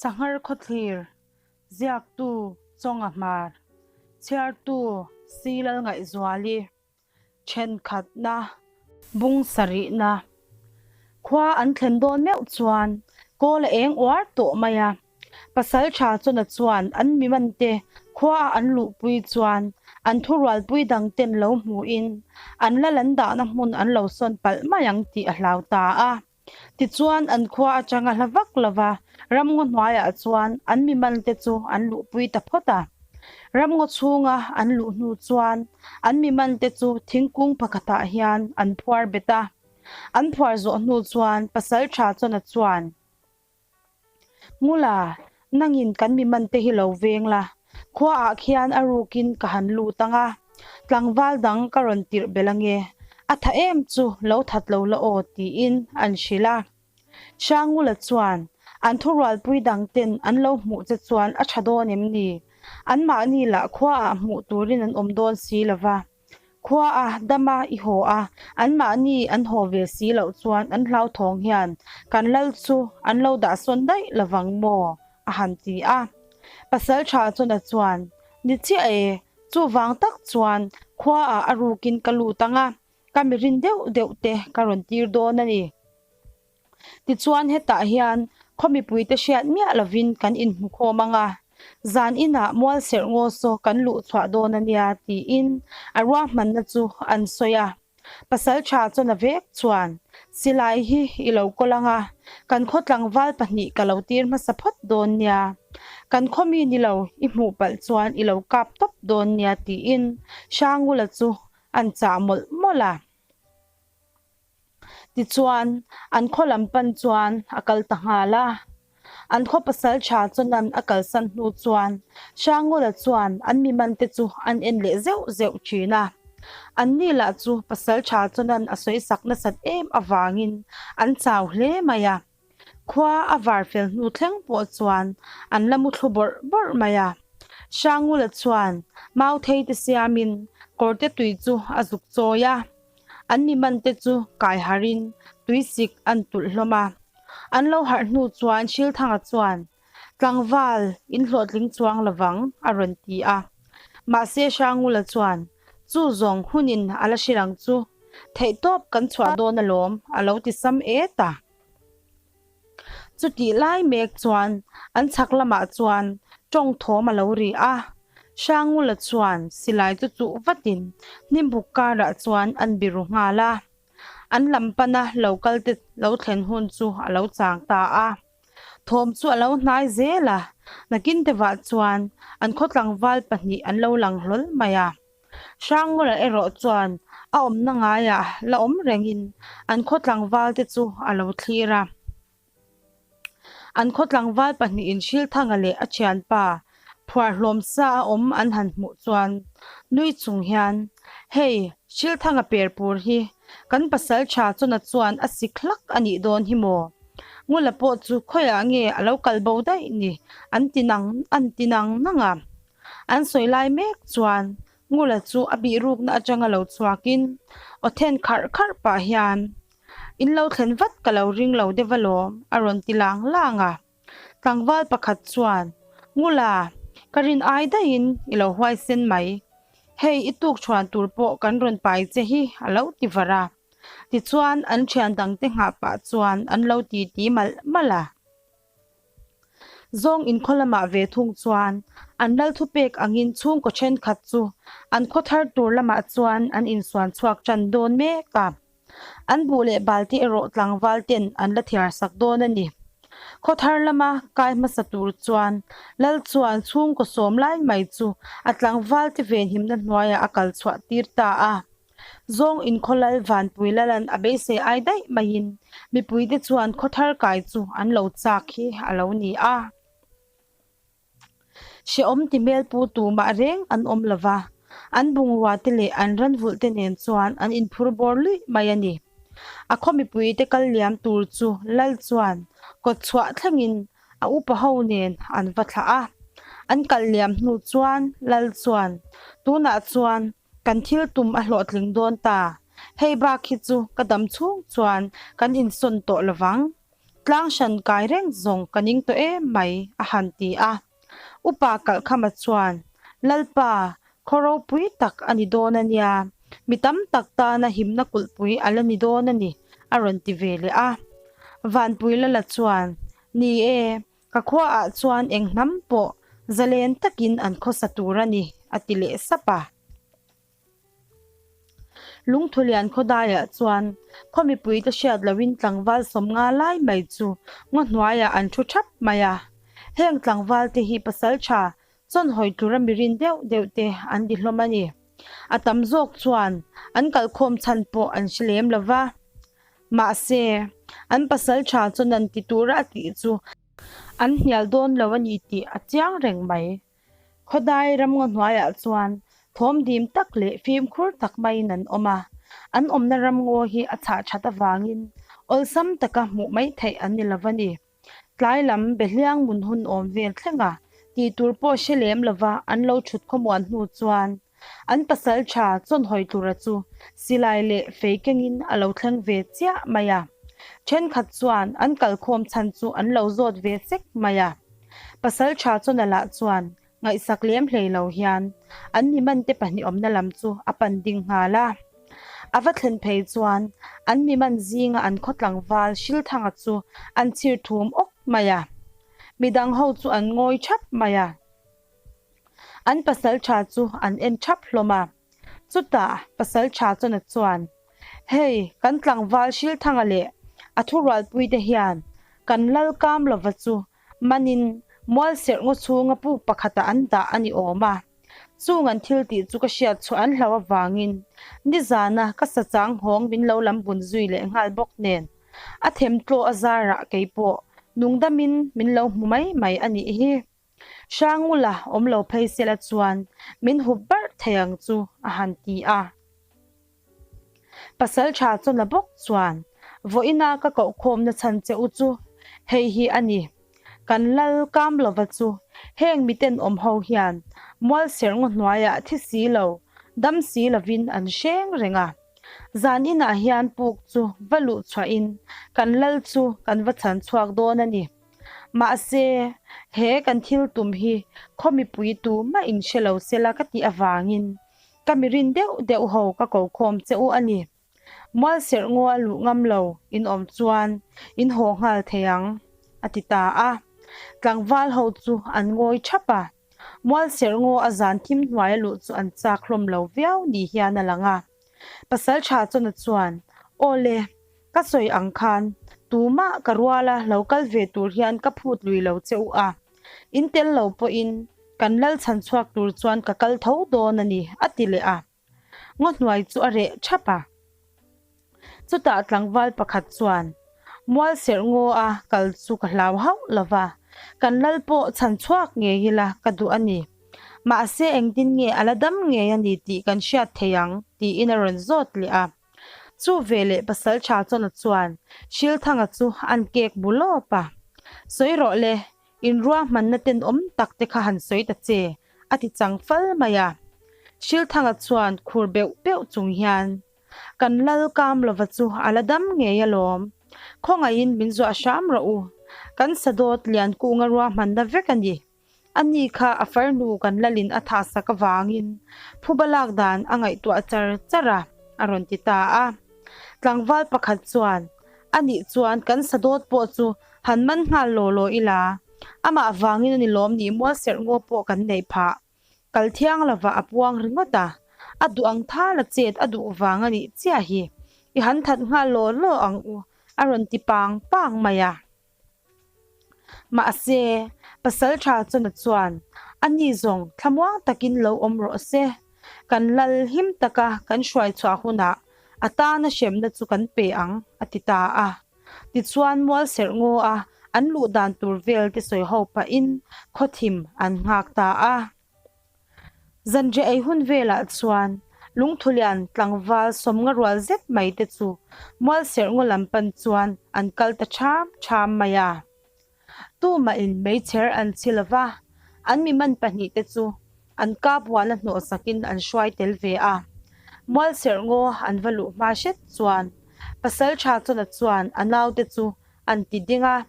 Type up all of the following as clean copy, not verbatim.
Sanghar Khawthlir, Ziaktu Chawnga Hmar, Chhiartu Si Lalngaihzuali, Thenkhatna, Bung sarihna. Khua an thlen dawn meuh chuan kawl a eng uar tawh mai a. Pasaltha chawna chuan an mi mante khua a an luhpui chuan an thurualpui dangten lo hmuhin an lal an dahna hmun an lo sawn palh mai ang tih a hlau ta a. Tichuan an khua atanga hla vak lova ramngaw hnuaiah chuan an mi mante chu an luhpui ta phawt a. Ramngaw chhunga an luh hnu chuan an mi mante chu thingkung pakhatah hian an phuar bet a. An phuar zawh hnu chuan Pasaltha Chawna chuan, Ngula, nangin kan mi mante hi lo veng la, khuaah khian a rukin ka han lut ang a, tlangval dang ka rawn tirh belh ange, a tha em chu lo that lo la aw tiin an hrilh a. Hrangngula chuan, An thurualpui dang ten an lo hmuh che chuan a tha dawn em ni? Anmahni lah khuaah hmuh turin an awm dawn si lo va. Khua a dam a, i haw a, anmahni an haw ve si loh chuan an hlauthawng hian kan lal chu an lo dah sawn daih lovang maw? a han ti a. Pasaltha chawna chuan, Ni chiah e, chuvang tak chuan khua ah a rukin ka lut ang a, ka mi rin deuh deuh te ka rawn tir dawn a ni. Tichuan hetah hian khaw mipuite hriat miah lovin kan inhmukhawm ang a, zan inah mual serh ngaw saw kan luh chhuah dawn a nia tiin a ruahmanna chu an sawi a. Pasaltha chuan a vek chuan, Silai hi i lo kawl ang a, kan khaw tlangval pahnih ka lo tir hmasa phawt dawn nia. Kan khaw mi ni lo i hmuh palh chuan i lo kap tawp dawn nia tiin Hrangula chu an chah mawlh mawlh a. Tichuan, an khaw lam pan chuan a kal ta nghal a. An khaw pasal tha chuan a kalsan hnu chuan Hrangula chuan an mi mante chu an en leh zeuh zeuh thin a. Anni lah chu pasal tha chuan a sawisak nasat em avangin an chau hle mai a. Khua a var fel hnu thleng pawh chuan an la mu thlu bawrh bawrh mai a. Hrangula chuan mauthei te siamin kawrte tui chu a zuk chawi a. An mi mante chu kai harhin tuisik an tulh hlawm a. An lo harh hnu chuan Shilthanga chuan, Tlangval, in hlawhtling chuang lovang, a rawn ti a. Mahse Hrangula chuan, Chu zawng hunin a la hrilh ang chu, theihtawp kan chhuah dawn alawm, a lo ti sam et a. Chutih lai mek chuan an chhak lamah chuan tawng thawm a lo ri a, Hrangula chuan silai chu chuh vatin hnimbuk karah chuan an biru nghal a, an lam pana lo kal te lo thlen hun chu a lo chang ta a. Thawm chu a lo hnai zel a, nakin tevah chuan an khawtlangval pahnih an lo lang hlawl mai a. Hrangula erawh chuan a awmna ngaiah la awm rengin an khaw tlangval te chu a lo thlir a. An khaw tlangval pahnihin Hrilthanga leh a thianpa phuar hlawm sa a awm an han hmuh chuan nui chung hian, Hei, Hrilthanga per pur hi kan pasal tha chawna chuan a sik hlak a nih dawn hi maw? Ngula pawh chu khawiah nge a lo kal bo daih ni an ti nang an ti nang nang a. An sawi lai mek chuan Ngula chu a bih rukna atanga lo chhuakin aw then kharh kharh pah hian, In lo thlen vat ka lo ring lo deuh alawm, a rawn ti lang lang a. Tlangval pakhat chuan, Ngula, ka rin ai daihin i lo huaisen mai. Hei i tuk chhuan tur pawh kan rawn pai che hi a lo ti var a. Tichuan an thian dangte nghah pah chuan an lo titi malh malh a. Zawng inkhaw lamah ve thung chuan an lal thupek angin chhungkaw thenkhat chu an khaw thar tur lamah chuan an insuan chhuak tan dawn mek a. An buh leh balte erawh tlangval ten an la thiar sak dawn a ni. Khaw thar lama kai hmasa tur chuan lal chuan chhungkaw sawm lai mai chu a tlangval te venhimna hnuaiah a kal chhuah tir ta a. Zawng inkhawlal Vanpui Lalan a beisei ai daih maiin mipuite chuan khawthar kai chu an lo chak hi a lo ni a. Hrehawm ti hmel pu tumah reng an awm lo va, an bungrua te leh an ranvulh te nen chuan an inphur bawr luih mai a ni. A khaw mipuite kal liam tur chu Lal chuan kawt chhuah thlengin a upa ho nen an va thlah a. An kal liam hnu chuan Lal chuan, Tunah chuan Kan thil tum a hlawhtling dawn ta. Hei bak hi chu ka dam chhung chuan kan insawn tawh lovang. Tlang hran kai reng zawng ka ning tawh em mai, a han ti a. Upa Kalhkhama chuan, Lalpa, khaw ropui tak a ni dawn a nia, mi tam tak tana himna kulhpui a la ni dawn a ni, a rawn ti ve leh a. Vanpuilala chuan, Ni e, Ka khuaah chuan eng hnam pawh zalen takin an khawsa tur a ni, a ti leh sap a. Lungthulian khawdaiah chuan khaw mipuite hriat lohin tlangval sawmnga lai mai chu ngaw hnuaiah an thu thap mai a. Heng tlangvalte hi pasaltha chawnhawi tura mirin deuh deuh te an ti hlawm a ni. A tam zawk chuan an kalkhawm chhan pawh an hre lem lo va. Mahse, an pasal tha chuan an ti tura a tih chu an hnial dawn lo a ni tih a chiang reng mai. Khawdai ramngaw hnuaiah chuan thawm dim tak leh fimkhur tak maiin an awm a, an awmna ramngaw hi a chhah that avangin awlsam taka hmuh mai theih an ni lo va ni. Tlai lam behliang mun hun awm vel thleng a, tih tur pawh hre lem lova an lo thut khawmuan hnu chuan an pasal tha chawnhawi tura chu silai leh fei kengin a lo thleng ve chiah mai a. Thenkhat chuan an kalkhawm chhan chu an lo zawt ve sek mai a. Pasal tha chawna lah chuan Ngaihsak lem hlei lo hian an mi mante pahnih awmna lam chu a pan ding nghal a. A va thlen phei chuan an mi man zinga an khaw tlangval Hrilthanga chu an chhir thum awk mai a. Midang ho chu an ngawi thap mai a. An pasal tha chu an en thap hlawm a. Chutah pasal tha chawna chuan, Hei, kan tlangval Hrilthanga leh a thurualpuite hian kan lal kam lova chu Manin mual serh ngaw chhunga puk pakhatah an dah a ni awm a, chung an thil tih chu ka hriat chhuah an hlauh avangin nizana ka sa chang hawng min lo lam bun zui leh nghal bawk nen a them tlaw a zarah kei pawh nungdamin min lo hmu mai mai a nih hi. Hrangula awm lo phei sela chuan min hup barh thei ang chu a han ti a. Pasal tha chawna bawk chuan vawiina ka kohkhawmna chhan che u chu hei hi a ni, kan lal kam lova chu heng miten awm ho hian mual serh ngaw hnuaiah thi si lo, dam si lovin an hreng reng a. Zan inah hian puk chu va luh chhuahin kan lal chu kan va chhan chhuak dawn a ni. Mahse, he kan thil tum hi khaw mipui tu mah in hre lo sela ka tih avangin Ka mi rin deuh deuh ho ka ko khawm che u a ni. Mual serh ngaw a luh ngam lo in awm chuan in haw nghal thei ang, a ti ta a. Tlangval ho chu an ngawi thap a. Mual serh ngaw a zan thim hnuai a luh chu an chak hlawm lo viau ni hian a lang a. Pasal tha chawna chuan, Aw le, ka sawi ang khan tumah ka ruala lo kal ve tur hian ka phut lui lo che u a. In tel lo pawhin kan lal chhan chhuak tur chuan ka kal tho dawn a ni, a ti leh a. Ngaw hnuai chu a reh thap a. Chutah tlangval pakhat chuan, Mual serh ngaw a kal chu ka hlau hauh lo va, kan lal pawh chhan chhuak ngei ila ka duh a ni. Mahse engtin nge a la dam ngei a ni tih kan hriat thei ang, tiin a rawn zawt leh a. Chu veleh pasal tha chawna chuan Hrilthanga chu an kek bu lawp a, Sawi rawh le, in ruahmanna tenawm tak te kha han sawi ta che, a ti chang fal mai a. Hrilthanga chuan khur beuh beuh chung hian, Kan lal kam lova chu a la dam ngei alawm, khawngaihin min zuah hram rawh u, kan sadawt Liankunga ruahmanna vek a ni. A ni kha a farnu kan lalin a thahsak avangin phuba lak dan a ngaihtuah char char a, a rawn ti ta a. Tlangval pakhat chuan, A nih chuan kan sadawt pawh chu han man nghal law law ila, amah avangin a ni lawm ni mual serh ngaw pawh kan neih phah. Kal thiang lovah a puang ringawt a, a duh ang thala chet a duh vang a nih chiah hi. I han that nghal law law ang u, a rawn ti pang pang mai a. Mahse, pasal tha chawna chuan a ni zawng thlamuang takin lo awm rawh se, kan lal him taka kan hruai chhuah hunah a tana hremna chu kan pe ang, a ti ta a. Tichuan mual serh ngaw a an luh dan tur vel te sawi ho pahin khawthim an nghak ta a. Zanriah ei hun velah chuan Lungthulian tlangval sawmnga rual zet mai te chu mual serh ngaw lam pan chuan an kal ta ṭham ṭham mai a. Tumahin meichher an chhi lova, an mi man pahnihte chu an kap huana hnawhsakin an hruai tel ve a. Mual serh ngaw an va luh hma hret chuan Pasalṭha Chawna chuan a naute chu. an ti ding a.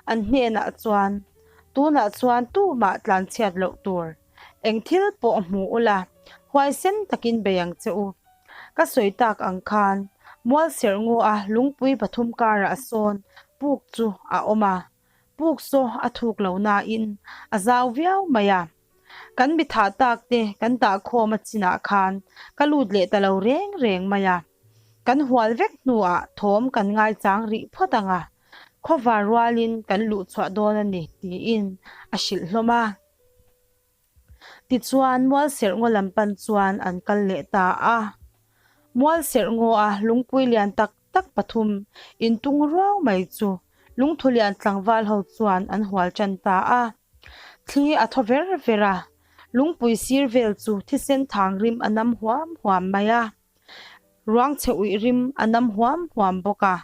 An hnenah chuan, Tunah chuan tumah tlanchhiat loh tur, eng thil pawh hmu ula, huaisen takin bei ang che u. Ka sawi tak ang khan Mualserh ngaw-a lungpui pathum karah sawn puk chu a awm a, puk saw a thuk lo nain a zau viau mai a. Kan mi thah tak te kan dah khawm a chinah khan ka lut leh ta lo reng reng mai a. Kan hual vek hnuah thawm kan ngaichang rih phawt ang a, khawvar rualin kan luh chhuah dawn a ni tiin a hrilh hlawm a. Tichuan Mualserh ngaw lam pan chuan an kal leh ta a. Mualserh ngaw a lungpui lian tak tak pathum intung ruau mai chu lungthulian tlangval ho chuan an hual tan ta a. Thli a thaw ver ver a, lungpui sir vel chu thisen thang rim a nam huam huam mai a. Ruang chhe uih rim a nam huam huam bawk a.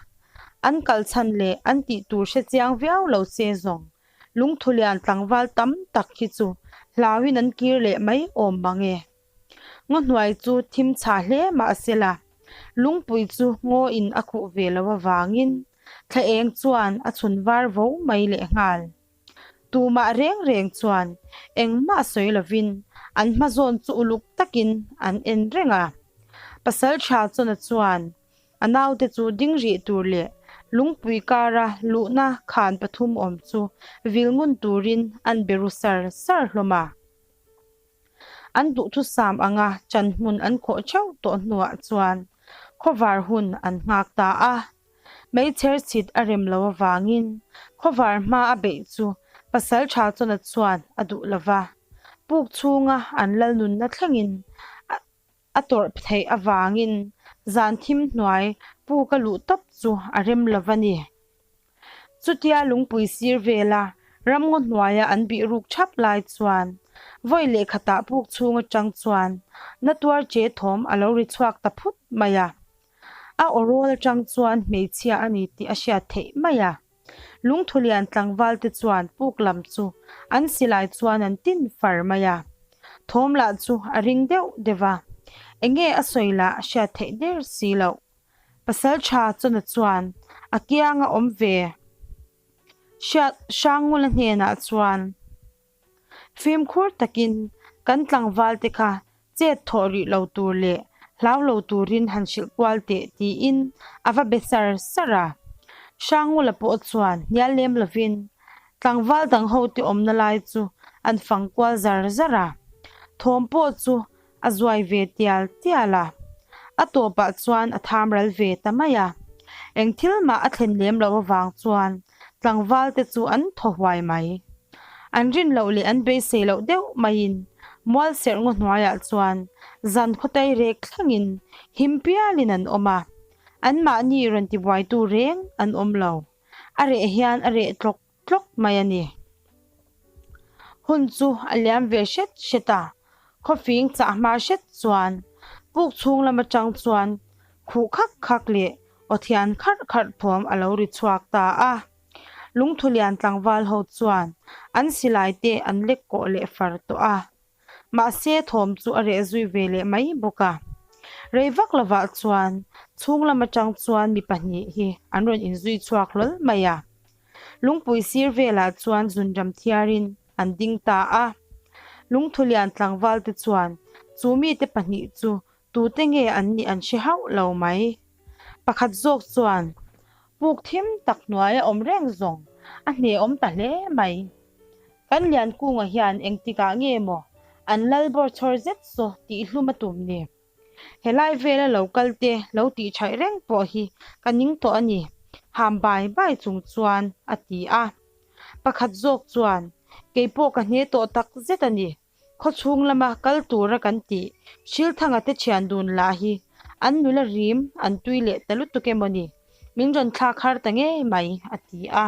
An kal chhan leh an tih tur hre chiang viau lo se zawng lungthulian tlangval tam tak hi chu hlauin an kir leh mai awm mang e. Ngaw hnuai chu thim chha hle mah sela, lungpui chu ngaw in a khuh ve lo avangin thla eng chuan a chhun var vo mai lehnghal. Tumah reng reng chuan engmah sawi lovin an hma zawn chu uluk takin an en reng a. Pasaltha Chawna chuan a naute chu ding rih tur leh lungpui kara luhna khan pathum awm chu vil ngun turin an be ru sar sar hlawm a. An duhthusam anga chan hmun an khawh theuh tawh hnuah chuan khawvar hun an nghak ta a. Meichher chhit a rem lo avangin khawvar hma a beih chu pasal tha chawna chuan a duh lo va, puk chhunga an lal nunna thlengin a tawrh theih avangin zan thim hnuai puk a luh tawp chu a rem lo va ni. Chutia lungpui sir vela ramngaw hnuaia an bih ruk thap lai chuan vawi lehkhatah puk chhung atang chuan na tuar che thawm a lo ri chhuak ta phut mai a. A awrawl atang chuan hmeichhia a ni tih a hriat theih mai a. Lungthulian tlangval te chuan puk lam chu an silai chuan an tin far mai a. Thawm lah chu a ring deuh deuh a, enge a sawi lah a hriat theih der si loh. Pasaltha Chawna chuan a kianga awm ve hriat Hrangngula hnenah chuan fimkhur takin kan tlangval te kha chet thawh rih lo tur leh hlau lo turin han hrilh kual teh tiin a va be sar sar a. Hrangngula pawh chuan hnial lem lovin tlangval dang ho te awmna lai chu an fang kual zar zar a. Thawm pawh chu A zuai ve tial tial a, a tawpah chuan a tham ral ve ta mai a. Eng thil mah a thlen lem loh avang chuan tlangval te chu an thaw huai mai. An rin loh leh an beisei loh deuh maiin mual serh ngaw hnuaiah chuan zan khawtai rek thlengin him pialin an awm a, anmahni rawn tibuaitu reng an awm lo. A reh hian a reh tlawk tlawk mai a ni. Hun chu a liam ve hret hret a, khawfing chah hma hret chuan puk chhung lam atang chuan khuh khak khak leh aw thian kharh kharh thawm a lo ri chhuak ta a. Lungthulian tlangval ho chuan an silai te an lek kawh leh far tawh a, mahse thawm chu a reh zui ve leh mai bawk a. Rei vak lovah chuan chhung lam atang chuan mi pahnih hi an rawn inzui chhuak hlawl mai a. Lungpui sir velah chuan zunram thiarin an ding ta a. Lungthulian tlangval te chuan chu mite pahnih chu tute nge an nih an hre hauh lo mai. Pakhat zawk chuan puk thim tak hnuaia awm reng zawng a hnehawm ta hle mai. Kan Liankunga hian engtikah nge maw an lal bawrchhawr zet saw tih hlum a tum ni. Helai vela lo kal te lo tih thaih reng pawh hi ka ning tawh a ni, ham bai bai chung chuan a ti a. Pakhat zawk chuan, Kei pawh ka hne tawh tak zet a ni, khawchhung lama kal tura kan tih Hrilthanga te thian dun lah hi an nula rim an tui leh ta lutuk emaw ni, min rawn thlak har ta ngei mai, a ti a.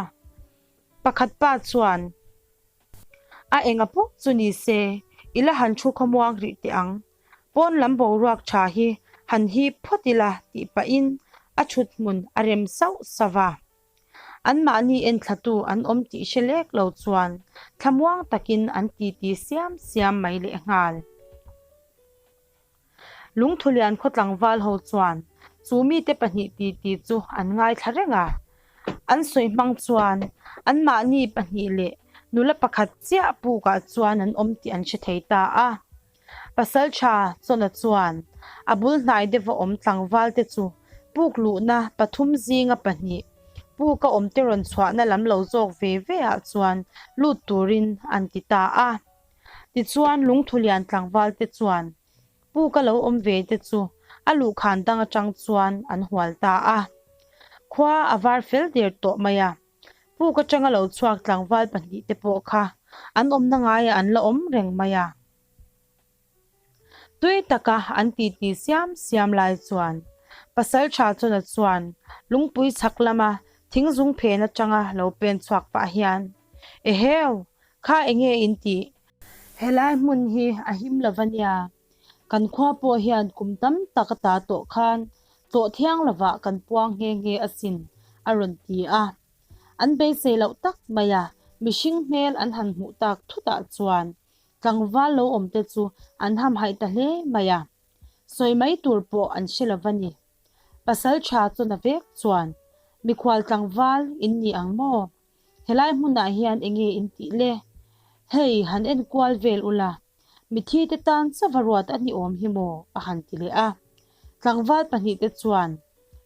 Pakhat pa chuan, A enga pawh chu ni se, i la han thu khawmuang rih teh ang. Pawn lam boruak tha hi han hip phawt ila tih pahin a thut hmun a rem sauh sauh a. Anmahni enthlatu an awm tih hre lek lo chuan thlamuang takin an titi siam siam mai lehnghal. Lungthulian khaw tlangval ho chuan chu mite pahnih titi chu an ngaithla reng a. An sawi hmang chuan anmahni pahnih leh nula pakhat chiah pukah chuan an awm tih an hre thei ta a. Pasalṭha Chawna chuan a bul hnai deuha awm tlangval te chu puk luhna pathum zinga pahnih puka awm te rawn chhuahna lam lo zawk ve ve ah chuan lut turin an ti ta a. Tichuan lungthulian tlangval te chuan Puka lo awm ve te chu a luhkhan dang atang chuan an hual ta a. Khua a var fel der tawh mai a. Puk atanga lo chhuak tlangval pahnihte pawh kha an awmna ngaiah an la awm reng mai a. Tui taka an titi siam siam lai chuan Pasaltha Chawna chuan lungpui chhak lama thingzung phen atanga lo pen chhuak pah hian, Eheu! Kha enge in tih? Helai hmun hi a him lo va nia, kan khua pawh hian kum tam tak a ta tawh khan tlawh thiang lovah kan puang nghe nghe asin, a rawn ti a. An beisei loh tak mai a, mihring hmel an han hmuh tak thutah chuan tlangval lo awm te chu an hamhaih ta hle mai a, sawi mai tur pawh an hre lo va ni. Pasal tha chawna vek chuan, Mikhual tlangval in ni ang maw? Helai hmunah hian enge in tih le? Hei, han en kual vel ula, mithi te tan chauva ruat a ni awm hi maw? a han ti leh a. Tlangval pahnihte chuan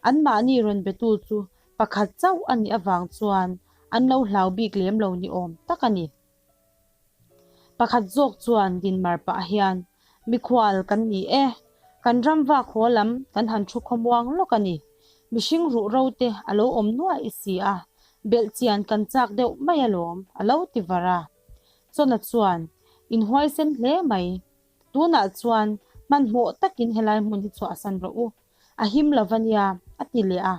anmahni rawn betu chu pakhat chauh a nih avang chuan an lo hlau bik lem lo ni awm tak a ni. Pakhat zawk chuan dinmar pah hian, Mikhual kan ni e, kan ram vak haw lam kan han thu khawmuang lawk a ni. Mihring ruh ro te a lo awm nuaih si a, belh chian kan chak deuh mai alawm, a lo ti var a. Chawna chuan, Inhuaisen hle mai. Tunah chuan hmanhmawh takin helai hmun hi chhuahsan rawh u. A him lo va nia, a ti leh a.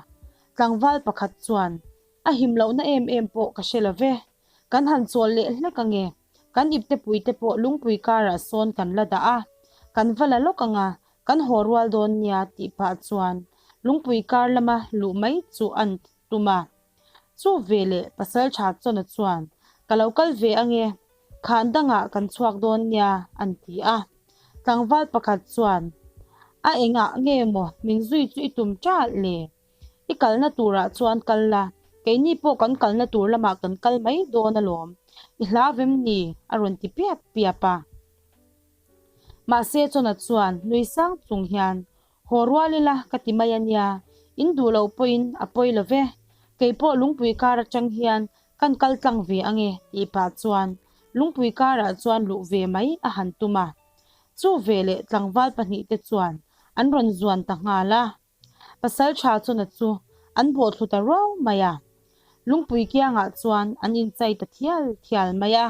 Tlangval pakhat chuan, A him lohna em em pawh ka hre lo ve. Kan han chawl leh hlek ange. Kan iptepui te pawh lungpui karah sawn kan la dah a, kan va la lawk anga kan haw rual dawn nia tih pah chuan lungpui kar lama luh mai chu an tum a. Chu veleh Pasaltha Chawna chuan, Ka lo kal ve ange, khan dangah kan chhuak dawn nia an ti a. Tlangval pakhat chuan, A engah nge maw min zui chu i tum ṭalh le? I kalna turah chuan kal la, keini pawh kan kalna tur lamah kan kal mai dawn alawm. I hlau em ni? a rawn ti piap piap a. Mahse Chawna chuan nui sang chung hian, Haw rual ila ka ti mai a nia, in duh loh pawhin a pawi lo ve. Kei pawh lungpui kar atang hian kan kal tlang ve ange tih pah chuan lungpui karah chuan luh ve mai a han tum a. Chu veleh tlangval pahnihte chuan an rawn zuan ta nghal a. Pasal tha chawna chu an bawhthlu ta ruau mai a. Lungpui kiangah chuan an inchai ta thial thial mai a.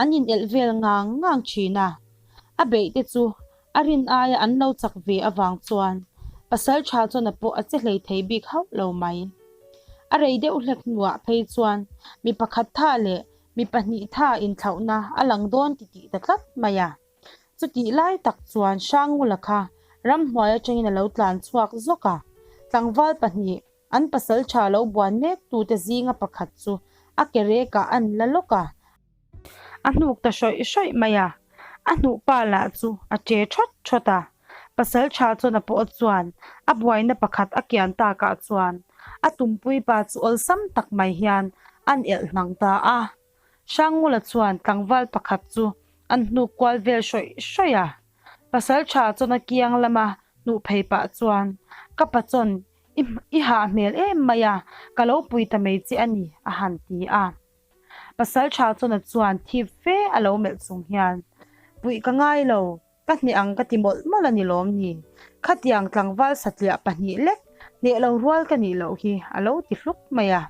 An inelh vel ngang ngang thin a. A beih te chu a rin aia an lo chak ve avang chuan pasal tha chawna pawh a che hlei thei bik hauh lo mai. A rei deuh hlek hnuah phei chuan mi pakhat tha leh mi pahnih tha inthlauhna a lang dawn titih ta tlat mai a. Chutih lai tak chuan Hrangula kha ramhnuai atangin a lo tlan chhuak zawk a, tlangval pahnih an pasal tha lo buan mek tute zinga pakhat chu a ke rekah an la lawk a, a hnuk ta hrawih hrawih mai a, a hnuh pa lah chu a che thawt thawt a, pasal tha chuan a pawh chuan a buaina pakhat a kian takah chuan a tumpui pa chu awlsam tak mai hian an elh hnang ta a. Hrangngula chuan tlangval pakhat chu an hnuk kual vel hrawih hrawih a. Pasal tha chuan a kiang lama hnuh phei pah chuan, Ka pa chuan i i hah hmel em mai a, ka lo pui ta mai che a ni, a han ti a. Pasal tha chuan a chuan thip fe a lo melh chung hian, Puih ka ngai lo, Ka hneh ang ka ti mawlh mawlh a ni lawm ni? Khatiang tlangval satliah pahnih lek hneh lo rual ka nih loh hi a lo ti hluk mai a.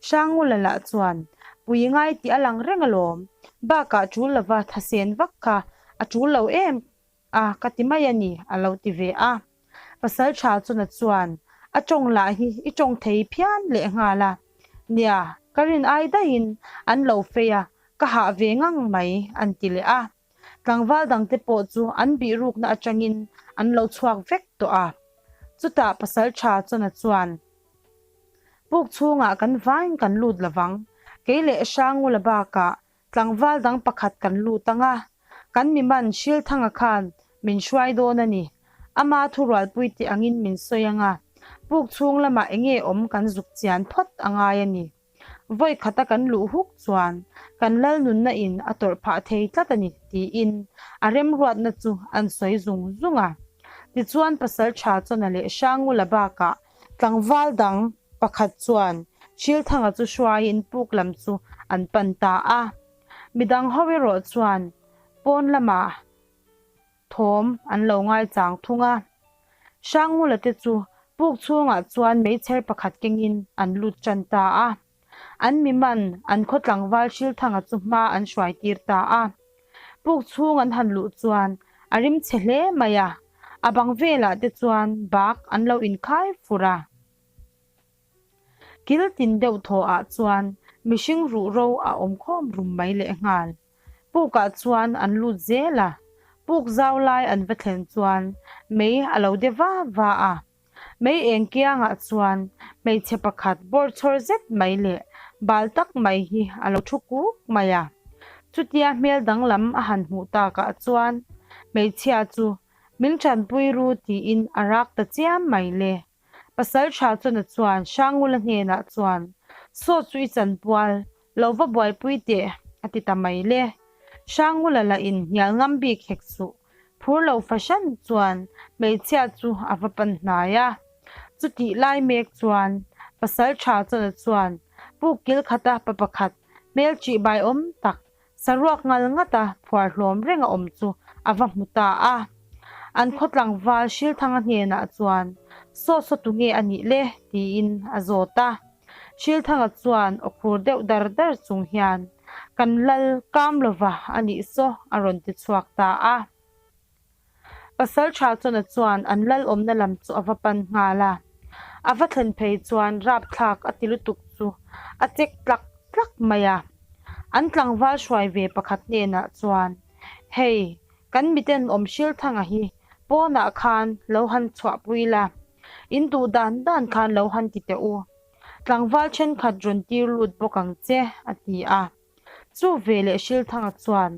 Hrangula lah chuan, Pui ngai tih a lang reng alawm, bakah tul lova thasen vak kha a tul lo em a ka ti mai a ni a lo ti ve a. Pasal tha chuna chuan, A tawng lah hi i tawng thei phian lehnghal a. Nia, ka rin ai daihin an lo fei a, ka hah ve ngang mai an ti leh a. Tlangval dangte pawh chu an bihrukna atangin an lo chhuak vek tawh a. Chutah Pasaltha Chawna chuan, Puk chhungah kan vain kan lut lovang, kei leh Hrangula bakah tlangval dang pakhat kan lut ang a, kan miman Hrilthanga khan min hruai dawn a ni. Ama thurualpui teh angin min sawi ang a. Puk chhung lamah enge awm kan zuk chian phawt a ngai a ni. Vawi khata kan luh huk chuan kan lal nunna in a tawrh phah thei tlat a ni, tiin a remruatna chu an sawi zung zung a. Tichuan Pasalṭha Chawna leh Hrangula bakah Tlangval dang pakhat chuan Hrilthanga chu hruaiin puk lam chu an pan ta a. Midang ho erawh chuan pawn lamah thawm an lo ngaichang thung a. Hrangngula te chu puk chhungah chuan meichher pakhat kengin an lut tan ta a. An mi man an khaw tlangval Hrilthanga chu hma an hruai tir ta a. Puk chhung an han luh chuan a rim chhe hle mai a, a bang velah te chuan bak an lo inkhai fur a. Kil tin deuh thaw ah chuan mihring ruhro a awm khawm rum mai lehnghal. Pukah chuan an lut zel a, puk zau lai an va thlen chuan mei a lo de va va a. Mei eng kiangah chuan hmeichhe pakhat bawrchhawr zet mai leh bal tak mai hi a lo thu kuk mai a. Chutia hmel danglam a han hmuh takah chuan hmeichhia chu min tanpui ru tiin a rak ta chiam mai le. Pasal tha chawna chuan Hrangula hnenah chuan, Saw chu i chanpual, lo va buaipui teh, a ti ta mai le. Hrangula lah in hnial ngam bik hek suh, phur lo fahran chuan hmeichhia chu a va pan hnai a. Chutih lai mek chuan Pasal tha chawna chuan puk kil khata pa pakhat hmel ṭihbai awm tak Saruak ngal ngata phuar hlawm reng a awm chu a va hmu ta a. An khaw tlangval Hrilthanga hnenah chuan, Saw saw tu nge a nih le? tiin a zawt a. Hrilthanga chuan aw khur deuh dar dar chung hian, Kan lal kam lova a nih saw a rawn ti chhuak ta a. Pasalṭha chawna chuan an lal awmna lam chu a va pan nghal a, a va thlen phei chuan rapthlak a ti lutuk chu a chek tlak tlak mai a. An tlangval hruai ve pakhat hnenah chuan, Hei, kan miten awm Hrilthanga hi pawnah khan lo han chhuahpui la, in duh dan dan khan lo han ti teh u. Tlangval thenkhat rawn tir lut bawk ang che, a ti a. Chu veleh Hrilthanga chuan,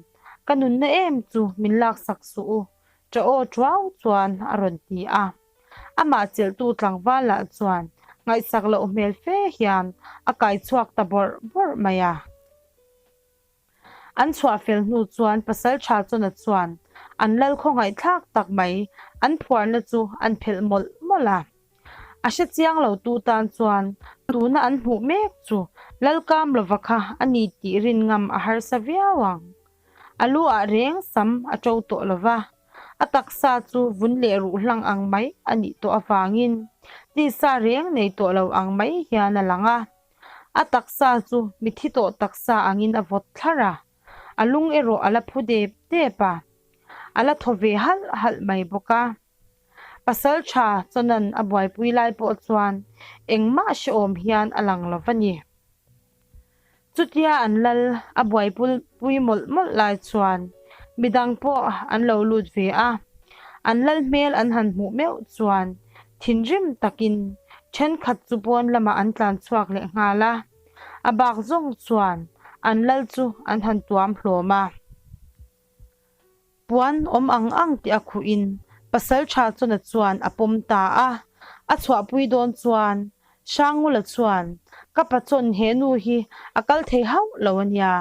Ka nunna em chu min laksak suh u, ṭah aw ṭuau chuan a rawn ti a. Amah chelhtu tlangval lah chuan ngaihsak loh hmel fe hian a kai chhuak ta bawrh bawrh mai a. An chhuah fel hnu chuan Pasalṭha Chawna chuan an lal khawngaihthlak tak mai an phuarna chu an phelh mawlh mawlh a. A hre chiang lo tu tan chuan tuna an hmuh mek chu Lalkamlova kha a ni tih rin ngam a harsa viau ang. A lu ah reng sam a to tawh lo va, a taksa chu vun leh ruh hlang ang mai a nih tawh avangin tisa reng nei tawh lo ang mai hian a lang a. A taksa chu mithi tawh taksa angin a vawt thlar a, a lung erawh a la phu dep dep a, a la thaw ve halh halh mai bawk a. Pasal tha Chawnan a buaipui lai pawh chuan engmah hrehawm hian a lang lo va ni. Chutia an lal a buaipui mawlh mawlh lai chuan midang pawh an lo lut ve a, an lal hmel an han hmuh meuh chuan thinrim takin thenkhat chu pawn lamah an tlan chhuak leh nghal a, a bak zawng chuan an lal chu an han tuam hlawm a. Puan awm ang ang tih a khuhin Pasalṭha Chawna chuan a pawm ta a, a chhuahpui dawn chuan Hrangngula chuan, Ka pa chawn he nu hi a kal thei hauh lo a nia,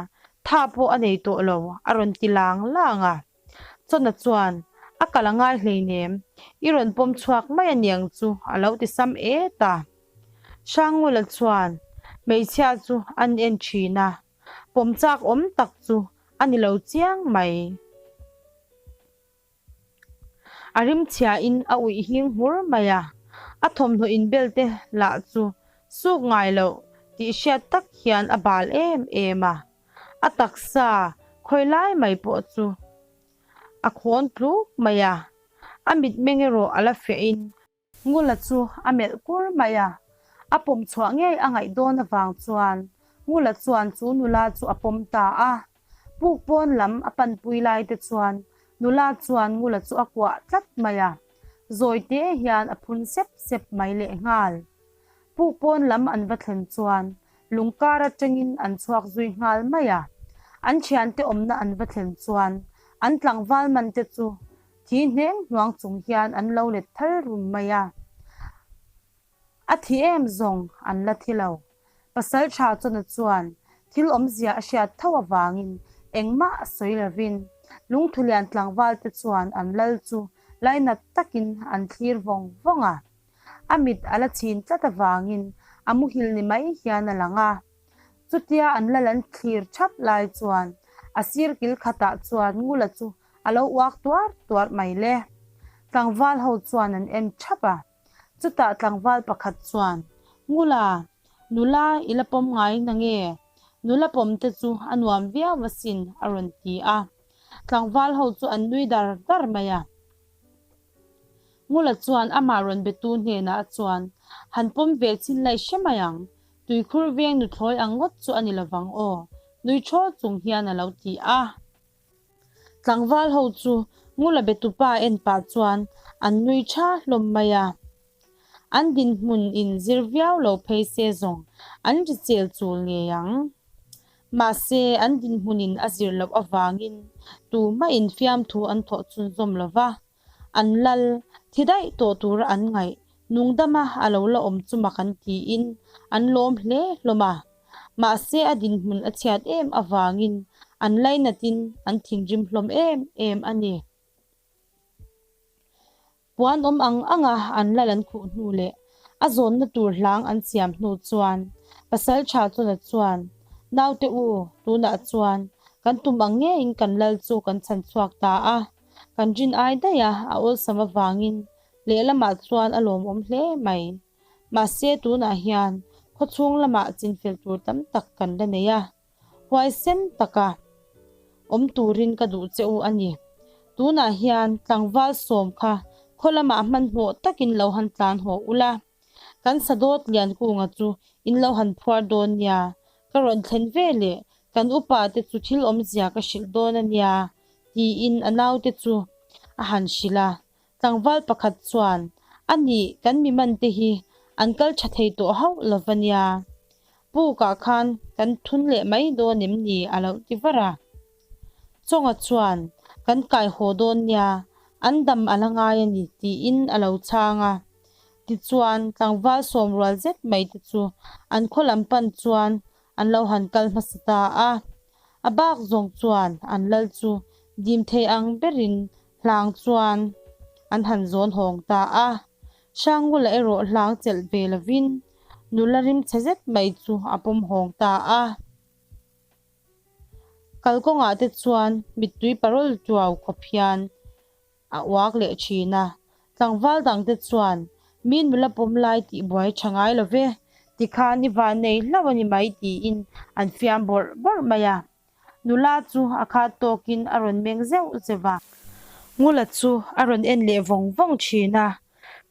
tha pawh a nei tawh lo a rawn ti lang lang a. Chawna chuan, A kal a ngai hleinem, i rawn pawm chhuak mai a niang chu a lo ti sam et a. Hrangngula chuan hmeichhia chu an en ṭhin a, Pawm chak awm tak chu a ni lo chiang mai. A rimchhiain a uih hing hmur mai a, a thawmhnaw inbel te lah chu suk ngai loh tih hriat tak hian a bal em em a, a taksa khawi lai mai pawh chu a khawn tluk mai a, a mitmeng erawh a la fiahin Ngula chu a melh kur mai a, a pawm chhuah ngei a ngaih dawn avang chuan Ngula chuan chu nula chu a pawm ta a. Puk pawn lam a panpui lai te chuan nula chuan Ngula chu a kuah tlat mai a, zawi te hian a phun sep sep mai lehnghal. Puk pawn lam an va thlen chuan lung kar atangin an chhuak zui nghal mai a. An thiante awmna an va thlen chuan an tlangval man te chu Thi hneng hnuang chung hian an lo let thal rum mai a. thi em zawng an la thi lo. Pasalṭha Chawna chuan thil awmzia a hriat tho avangin engmah a sawi lovin Lungthulian tlangvalte chuan an lal chu lainat takin an thlir vawng vawng a. A mit a la chhin tlat avangin a muhil ni mai hian a lang a. Chutia an lal an thlir thap lai chuan a sir kil khatah chuan Ngula chu a lo uak tuar tuar mai le. Tlangval ho chuan an en thap a. Chutah tlangval pakhat chuan, Ngula, nula i la pawm ngai na nge? Nula pawm te chu a nuam viau asin a rawn ti a. Tlangval ho chu an nui dar dar mai a. Ngula chuan amah rawn betu hnenah chuan, Han pawm ve chin lai hre mai ang. Tuikhur veng nuthlawi ang ngawt chu a ni lovang aw, nui thawl chung hian a lo ti a. Tlangval ho chu Ngula betupa en pah chuan an nui tha hlawm mai a. An dinhmun in zir viau lo phei se zawng an ri chel chul ngei ang. Mahse an dinhmun in a zir loh avangin tumah in fiamthu an thawh chhunzawm lo va. An lal, thi daih tawh tura an ngaih, nungdama a lo la awm chu mak an tiin an lawm hle hlawm a. Mahse a dinhmun a chhiat em avangin an lainatin an thinrim hlawm em em a ni. Puan awm ang anga an lal an khuh hnu leh a zawnna tur hlang an siam hnu chuan Pasalṭha Chawna chuan, Naute u, tunah chuan kan tum ang ngeiin kan lal chu kan chhan chhuak ta a. Kan rin ai daih a, a awlsam avangin lehlamah chuan a lawmawm hle mai. Mahse tunah hian khawchhung lamah chinfel tur tam tak kan la nei a, huaisen taka awm turin ka duh che u a ni. Tunah hian tlangval sawm kha khaw lamah hmanhmawh takin lo han tlan haw ula, kan sadawt Liankunga chu in lo han phuar dawn nia, ka rawn thlen ve leh kan upa te chu thil awmzia ka hrilh dawn a nia tiin a naute chu a han hrilh a. Tlangval pakhat chuan, A nih, kan mi man te hi an kal tha thei tawh hauh lo va nia. Pukah khan kan thun leh mai dawn em ni? a lo ti var a. Chawnga chuan, Kan kai haw dawn nia, an dam a la ngai a ni, tiin a lo chhang a. Tichuan, tlangval sawmrual zet mai te chu an khaw lam pan chuan an lo han kal hmasa ta a. A bak zawng chuan an lal chu dim thei ang berin hlang chuan an han zawn hawng ta a. Hrangula erawh hlang chelh ve lovin nula rimchhe zet mai chu a pawm hawng ta a. Kalkawngah te chuan mittui parawl tuau khawp hian a uak leh thin a. Tlangval dangte chuan, Mi nula pawm lai tih buai tha ngai lo ve, tikhan i van nei hlauh a ni mai tiin an fiam bawrh bawrh mai a. Nula chu a khat tawkin a rawn meng zeuh zeuh a. Ngula chu a rawn en leh vawng vawng thin a.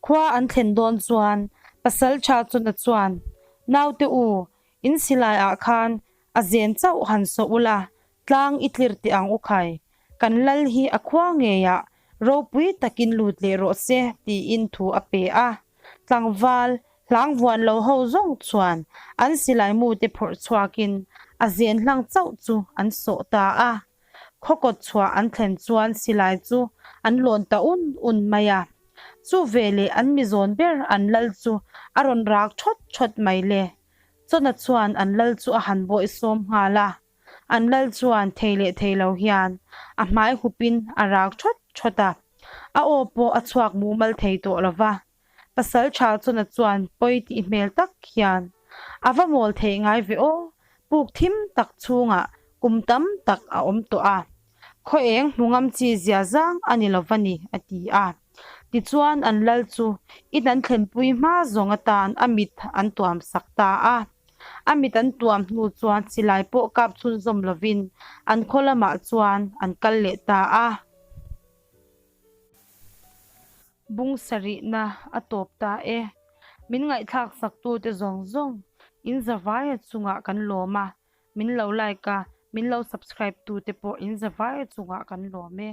Khua an thlen dawn chuan Pasaltha Chawna chuan, Naute u, in silai ah khan a zen chauh han sawh ula, Tlang i tlir teh ang u khai, kan lal hi a khua ngeiah ropui takin lut leh rawh se tiin thu a pe a. Tlangval hlang vuan lo ho zawng chuan an silai mute phawrh chhuakin a zen hlang chauh chu an sawh ta a. Khaw kawt chhuah an thlen chuan silai chu an lawn ta un un mai a. Chu veleh an mi zawn ber an lal chu a rawn rak thawt thawt mai le. Chawna chuan an lal chu a han bawihsawm nghal a. An lal chuan thei leh thei lo hian a hmai hupin a rak thawt thawt a, a aw pawh a chhuak mumal thei tawh lo va. Pasal tha chawna chuan pawi tih hmel tak hian, A va mawl theih ngai ve aw, puk thim tak chhungah kum tam tak a awm tawh a, khaw eng hmu ngam chi zia zang a ni lo va ni, a ti a. Tichuan an lal chu in an thlenpui hma zawng atan a mit an tuam sak ta a. A mit an tuam hnu chuan silai pawh kap chhunzawm lovin an khaw lamah chuan an kal leh ta a. Bung sarihna a tawp ta e. Min ngaihthlak saktute zawng zawng in zavaia chungah kan lawm a, min lo like a, min lo subscribe tute pawh in zavaia chungah kan lawm e.